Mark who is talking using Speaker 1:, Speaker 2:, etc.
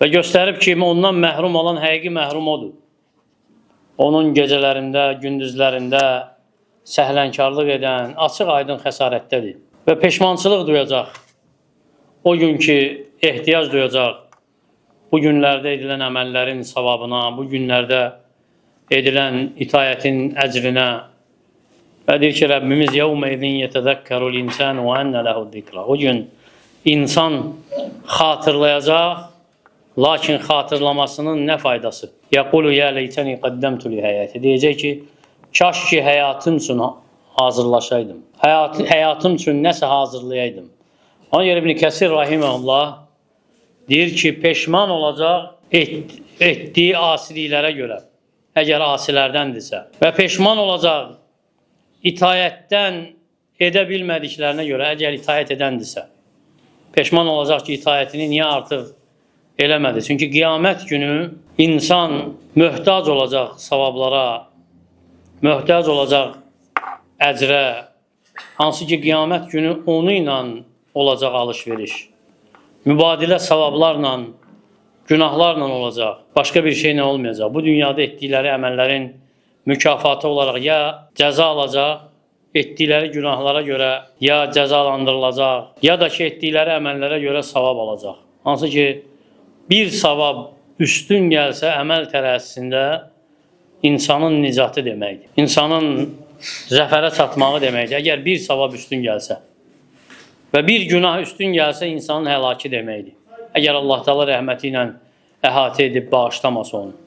Speaker 1: Və göstərib ki, ondan məhrum olan həqiqi məhrum odur. Onun gecələrində, gündüzlərində səhlənkarlıq edən açıq-aydın xəsarətdədir. Və peşmançılıq duyacaq. O gün ki, ehtiyac duyacaq bu günlərdə edilən əməllərin savabına, bu günlərdə edilən itayətin əcrinə. Və deyir ki, Rəbbimiz yevmə idin yetəzəkkərul insanu və ennə lehu zikra. O gün insan xatırlayacaq, lakin xatırlamasının nə faydası? Yəqulu ya leytəni qəddəmtu li həyəti. Deyəcək ki, kaş ki həyatım üçün hazırlaşaydım. Həyatım üçün nəsə hazırlayaydım. Ona görə İbn Kəsir rahimehullah deyir ki, peşman olacaq etdiyi asiliklərə görə, əgər asilərdəndirsə, və peşman olacaq itayətdən edə bilmədiklərinə görə, əgər itayət edəndirsə. Peşman olacaq ki, itayətini niyə artıq eləmədi? Çünki qiyamət günü insan möhtac olacaq savablara, möhtac olacaq əcrə, hansı ki, qiyamət günü onu ilə olacaq alış-veriş. Mübadilə savablarla, günahlarla olacaq. Başqa bir şeylə olmayacaq. Bu dünyada etdikləri əməllərin mükafatı olaraq ya cəza alacaq, etdikləri günahlara görə ya cəzalandırılacaq, ya da ki, etdikləri əməllərə görə savab alacaq. Hansı ki, bir savab üstün gəlsə əməl tərəzisində insanın nicatı deməkdir. İnsanın zəfərə çatmağı deməkdir. Əgər bir savab üstün gəlsə və bir günah üstün gəlsə insanın həlaki deməkdir. Əgər Allah Teala rəhməti ilə əhatə edib bağışlamasa onu.